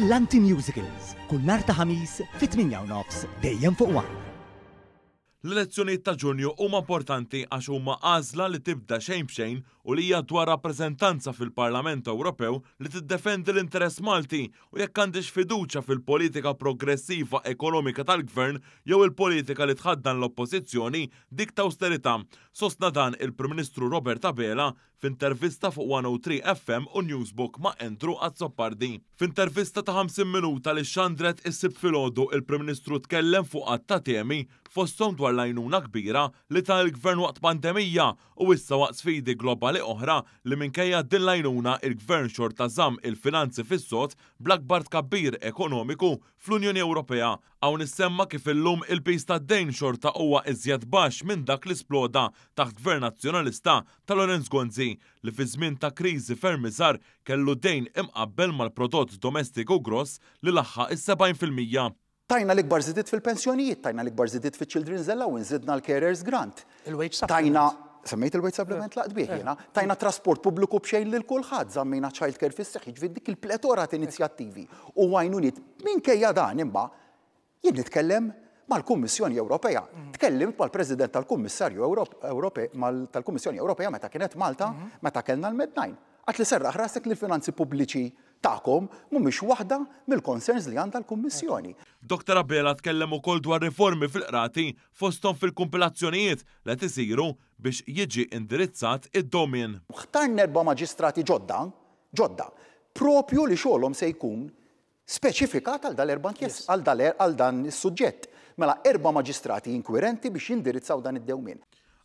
Brillanti Musicals, kull nhar ta' Ħamis fit-8 u nofs dejjem fuq One. L-elezzjonijiet ta' Ġunju huma importanti għax huma għażla li tibda xejn b'xejn u li hija dwar rappreżentanza fil-Parlament Ewropew li tiddefendi l-interess Malti u jekk għandhiex fiduċja fil-politika progressiva ekonomika tal-Gvern jew il-politika li tħaddan l-Oppożizzjoni, dik ta' awsterità. Sostna dan il-Prim Ministru Robert Abela f'intervista fuq 103 FM u Newsbook ma' Andrew Azzopardi. F'intervista ta' 50 minuta li xxandret is-Sibt filgħodu, il-Prim Ministru tkellem fuq għadd ta' temi, fosthom dwar l-għajnuna kbira li ta l-Gvern waqt pandemija u issa waqt sfidi globali oħra li minkejja din l-għajnuna il-Gvern xorta żamm il-finanzi fis-sod bl-akbar tkabbir ekonomiku fl-Unjoni Ewropea. Hawn issemma kif illum il-piż tad-dejn xorta huwa iżjed baxx minn dak li sploda taħt Gvern Nazzjonalista ta' Lawrence Gonzi li fi żmien ta' kriżi ferm iżgħar kellu dejn imqabbel mal-prodott domestiku gross li laħħaq is-70%. Tajna l-ikbar żidiet fil-pensjonijiet, tajna l-ikbar żidiet fiċ-Children's Allowance, żidna l-Carers Grant. Il-wage supplement. Tajna, semmejt il-wage supplement laqt bih jiena, tajna trasport pubbliku b'xejn lil kulħadd, żammejna child care fis-seħħ, jiġifieri dik il-pletora ta' inizjattivi u għajnuniet. Minkejja dan imma jien nitkellem mal-Kummissjoni Ewropea. Tkellimt mal-President tal-Kummissarju Ewropej tal-Kummissjoni Ewropea meta kienet Malta, meta kellna l-Med-9. Għedt li serraħ rasek li l-finanzi pubbliċi tagħkom mhumiex waħda mill-concerns li għandha l-Kummissjoni. Dr. Abela tkellem ukoll dwar riformi fil-qrati fosthom fil-kumpilazzjonijiet li qed isiru biex jiġi indirizzat id-dewmien. Ħtarna erba' maġistrati ġodda, ġodda, propju li xogħolhom se jkun speċifikat għal dal-erba' għal dal għal dan is-suġġett. Mela erba' maġistrati inkwirenti biex jindirizzaw dan id-dewmien.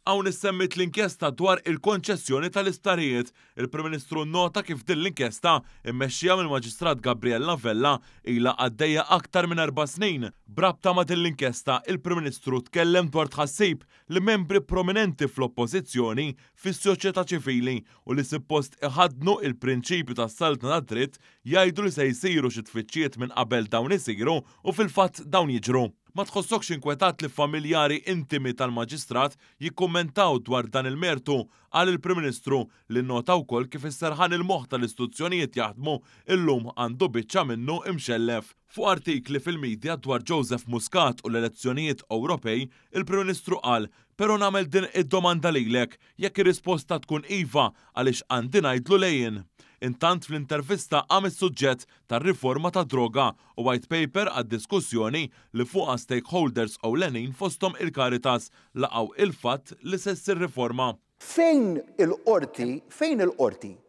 Hawn issemmit l-inkjesta dwar il-konċessjoni tal-isptarijiet. Il-Prim Ministru nnota kif din l-inkjesta immexxija mill-Maġistrat Gabriella Vella ilha għaddejja aktar minn 4 snin. B'rabta ma' din l-inkjesta, il-Prim Ministru tkellem dwar tħassib li membri prominenti fl-Oppożizzjoni fis-soċjetà ċivili u li suppost iħaddnu il-prinċipju tas-saltna tad-dritt jgħidu li se jsiru xi tfittxijiet minn qabel dawn isiru u fil-fatt dawn jiġru. Ma tħossokx inkwetat li familjari intimi tal-maġistrat jikkummentaw dwar dan il-mertu, qal il-Prim Ministru li nnota wkoll kif is-serħan il-moħħ tal-istituzzjonijiet jaħdmu illum għandu biċċa minnu imxellef. Fuq artikli fil-medja dwar Joseph Muscat u l-elezzjonijiet Ewropej, il-Prim Ministru qal, "Però nagħmel din id-domanda lilek, jekk ir-risposta tkun iva, għaliex għandi ngħidlu le jien?" Intant fl-intervista qam is-suġġett tar-riforma tad-droga u white paper għad-diskussjoni li fuqha stakeholders ewlenin fosthom il-Caritas laqgħu il-fatt li se ssir riforma. Fejn il-qorti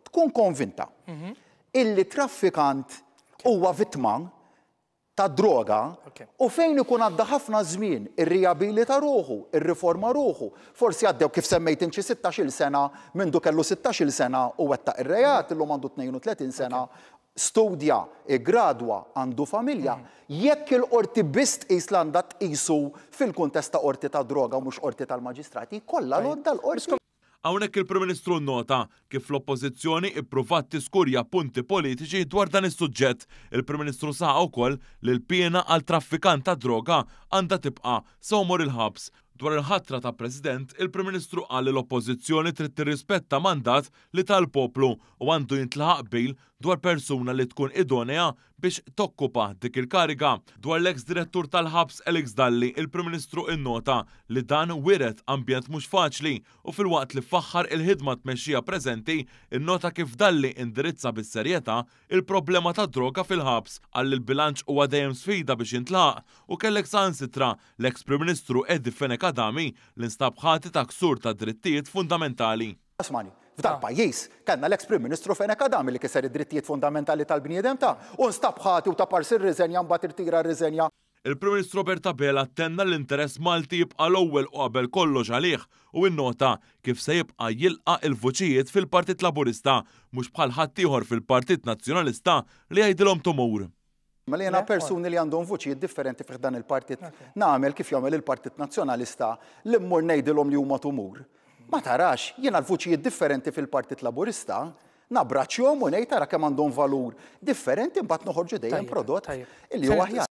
tkun konvinta illi traffikant huwa vittma ta' droga u fejn ikun għadda ħafna żmien irriabilita ruħu, irriforma ruħu, forsi għaddew kif semmejt inti 16-il sena mindu kellu 16-il sena u wettaq ir-reat, illum għandu 32 sena, studja, gradwa, għandu familja. Jekk il-qorti biss tqis l għandha tqisu fil-kuntest ta' qorti ta' droga u mhux qorti tal-maġistrati, kollha l-għodda l-qorti. Hawnhekk il-Prim Ministru nnota kif l-Oppożizzjoni ippruvat tiskurja punti politiċi dwar dan is-suġġett. Il-Prim Ministru saħaq ukoll li l-piena għal traffikant ta' droga għandha tibqa' sa għomor il-ħabs. Dwar il-ħatra ta' President, il-Prim Ministru qal li l-Oppożizzjoni trid tirrispetta mandat li tal-poplu u għandu jintlaħaq qbil dwar persuna li tkun idonea biex tokkupa dik il-kariga. Dwar l-ex direttur tal-ħabs Alex Dalli, il-Prim Ministru innota li dan wiret ambjent mhux faċli u filwaqt li faħħar il-ħidma tmexxija preżenti, innota kif Dalli indirizza bis-serjetà il-problema ta' droga fil-ħabs. Qal li l-bilanċ huwa dejjem sfida biex jintlaq u kellek saħansitra l-ex Prim Ministru Eddie Fenech Adami li nstab ħati ta' ksur ta' drittijiet fundamentali. Asmani, f'dal pajjiż kellna l-ex Prim Ministru Fenech Adami li kiser id-drittijiet fundamentali tal-bniedem ta' u nstab ħati u ta' parsi rriżenja, mbagħad irtira r-riżenja. Il-Prim Ministru Robert Abela tenna l-interess Malti jibqa' l-ewwel u qabel kollox għalih u innota kif se jibqa' jilqa' il-vuċijiet fil-Partit Laburista mhux bħal ħaddieħor fil-Partit Nazzjonalista li jgħidilhom tumur. Ma li jena persuni li għandhom vuċijiet differenti fi dan il-partit nagħmel kif jagħmel il-Partit Nazzjonalista li mmur ngħidilhom li huma tumur. Ma tarax, jiena l-vuċijiet differenti fil-Partit Laburista nabbraċċjahom u ngħid tara kemm għandhom valur differenti, mbagħad noħorġu dejjem prodott illi huwa aħjar.